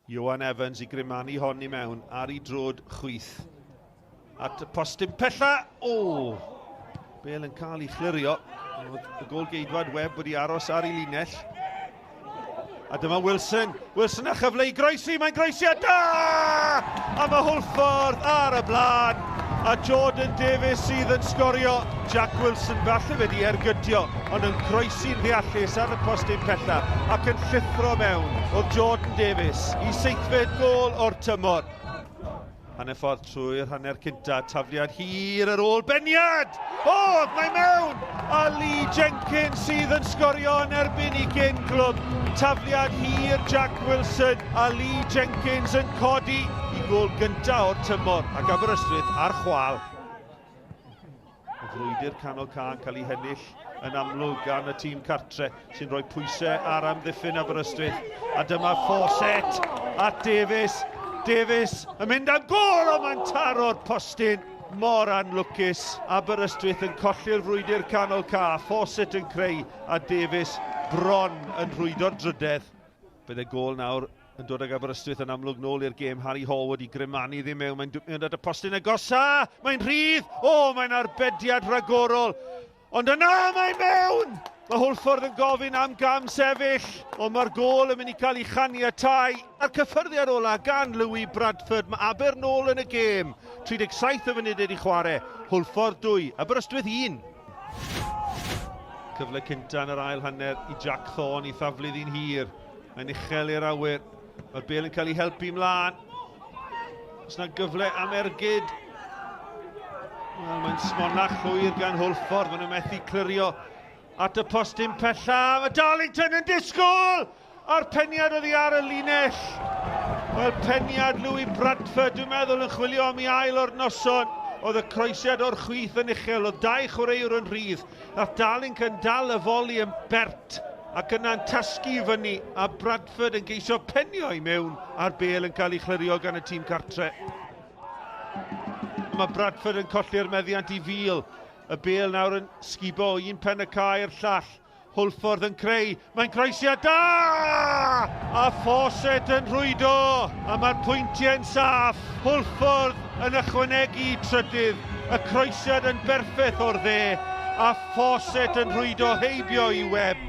Ioan Evans i grimanu hon i mewn ar ei drod chwith. At y postyn pella. O! Bel yn cael ei chlirio. Oedd y gol geidwad Webb wedi aros ar ei linell. A dyma Wilson. Wilson â chyfle i groesi. Mae'n groesi a da! A mae Hwlffordd ar y blaen. A Jordan Davies sydd yn sgorio. Jack Wilson falle wedi ergydio, ond yn croesi'n ddeallus ar y postyn pella ac yn llithro mewn oedd Jordan Davies i seithfed gôl o'r tymor. Hanner ffordd trwy'r hanner cynta, tafliad hir ar ôl beniad! O, mae mewn! A Lee Jenkins sydd yn sgorio yn erbyn i gyn glwb. Tafliad hir Jack Wilson a Lee Jenkins yn codi i gôl gynta o'r tymor ac Aberystwyth ar chwal. Y frwydr canol ca'n cael ei hennill yn amlwg gan y tîm cartre sy'n rhoi pwysau ar amddiffyn Aberystwyth. A dyma Fawcett at Davies. Davies yn mynd am gôl, ond mae'n taro'r postyn. Mor anlwcus. Aberystwyth yn colli'r frwydr canol ca. Fawcett yn creu a Davies bron yn rhwydo'r drydedd. Bydd y gôl nawr yn dod ag Aberystwyth yn amlwg nôl i'r gêm. Harry Hall wedi grymanu ddim mewn. Mae'n mynd at y postyn agosa. Mae'n rhydd. O, mae'n arbediad rhagorol. Ond yna mae mewn! Mae Hwlffordd yn gofyn am gam sefyll, ond mae'r gôl yn mynd i cael ei chaniatau. A'r cyffyrddiad ola gan Louis Bradford. Mae Aber nôl yn y gêm. 37 o funudau i chwarae. Hwlffordd 2, Aberystwyth 1. Cyfle cynta yn yr ail hanner i Jack Thorne i thaflu ddi'n hir. Mae'n uchel i'r awyr. Mae'r bel yn cael ei helpu mlaen. Os na gyfle am ergyd. Wel, mae'n smonach llwyr gan Hwlffordd. Maen nhw'n methu clirio at y postyn pella. Mae Darlington yn disgwyl! A'r peniad oddi ar y linell. Wel, peniad Louis Bradford, dwi'n meddwl, yn chwilio am ei ail o'r noson. Oedd y croesiad o'r chwith yn uchel, oedd dau chwaraewr yn rhydd. Nath Darlington dal y foli yn bert ac yna'n tasgu i fyny a Bradford yn geisio penio i mewn a'r bel yn cael ei chlirio gan y tîm cartre. Mae Bradford yn colli'r meddiant i fil. Y bel nawr yn sgubo o un pen y cae i'r llall. Hwlffordd yn creu, mae'n croesiad da! A Fawcett yn rhwydo, a mae'r pwyntiau'n saff. Hwlffordd yn ychwanegu trydydd, y croesiad yn berffeth o'r dde, a Fawcett yn rhwydo heibio i Webb.